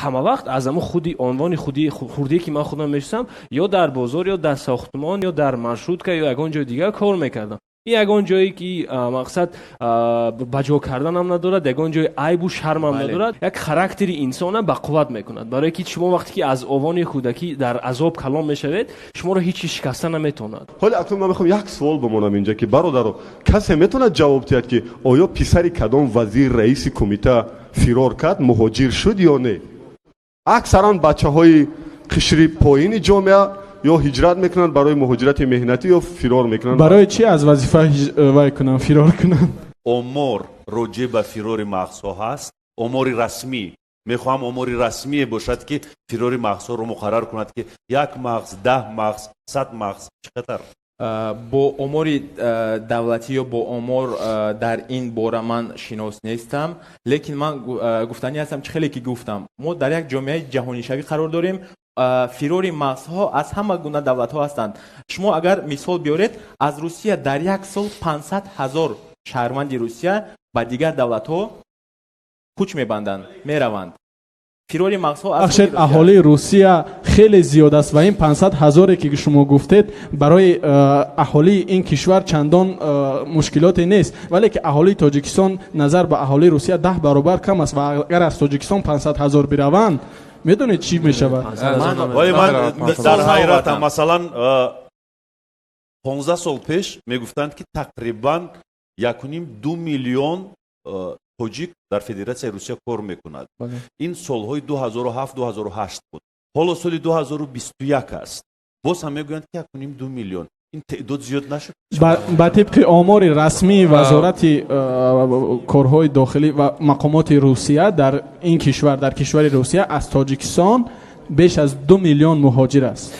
Ҳама вақт аз ҳамон худи унвони худи хурдие, ки ман худам мешиносам, ё дар бозор, ё дар сохтмон, ё дар маршрутка, ё ягон ҷои дигар кор мекардам. Ин ягон ҷое ки мақсад ба ҷо карданам надорад, ягон ҷои айбу шармам надорад. Як характери инсона ба қувват мекунад, барое ки шумо вақте ки аз овони кӯдакӣ дар азоб калон мешавед, шуморо ҳеҷ чиз шикаста наметавонад. Ҳоле акнун ман мехоҳам як суол бимонам инҷа, ки бародаро, касе метавонад ҷавоб диҳад, ки оё писари кадом вазир, раиси кумита фирор кард, муҳоҷир шуд ё не? Аксаран бачаҳои қишри поини ҷомеа ё ҳиҷрат мекунанд барои муҳоҷирати меҳнатӣ, ё фирор мекунанд. Барои чӣ аз вазифа вай кунам, фирор кунам? Омор роҷеъ ба фирори мағзҳо ҳаст? Омори расмӣ мехоҳам, омори расмие бошад, ки фирори мағзҳоро муқаррар кунад, ки як мағз, 10 мағз, 100 мағз чӣ қадар? Бо омори давлатӣ ё бо омор дар ин бора ман шинос нестам, лекин ман гуфтанӣ ҳастам, чӣ хеле ки гуфтам, мо дар як ҷомеаи ҷаҳонишавӣ қарор дорем. Фирори мағзҳо аз ҳама гуна давлатҳо ҳастанд. Шумо агар мисол биёред, аз Русия дар як сол 500 ҳазор шаҳрванди Русия ба дигар давлатҳо кӯч мебанданд, мераванд. Фирори мағзҳо аз бахшед, аҳолии Русия хеле зиёд аст ва ин 500 ҳазоре, ки шумо гуфтед, барои аҳолии ин кишвар чандон мушкилоте нест, вале ки аҳолии Тоҷикистон назар ба аҳолии Русия 10 баробар кам аст ва агар аз Тоҷикистон 500 ҳазор бираванд, медонед, чӣ мешавад? Вале ман дар ҳайратам. Масалан, 15 сол пеш мегуфтанд, ки тақрибан 1,5-2 миллион тоҷик дар Федератсияи Русия кор мекунад. Ин солҳои 2007, 2008 буд. Ҳоло соли 2021 аст, боз ҳам мегӯянд, ки 1,5-2 миллион. Ин теъдод зиёд нашуд? Ба тибқи омори расмии Вазорати корҳои дохилӣ ва мақомоти Русия, дар ин кишвар, дар кишвари Русия, аз Тоҷикистон беш аз 2 миллион муҳоҷир аст.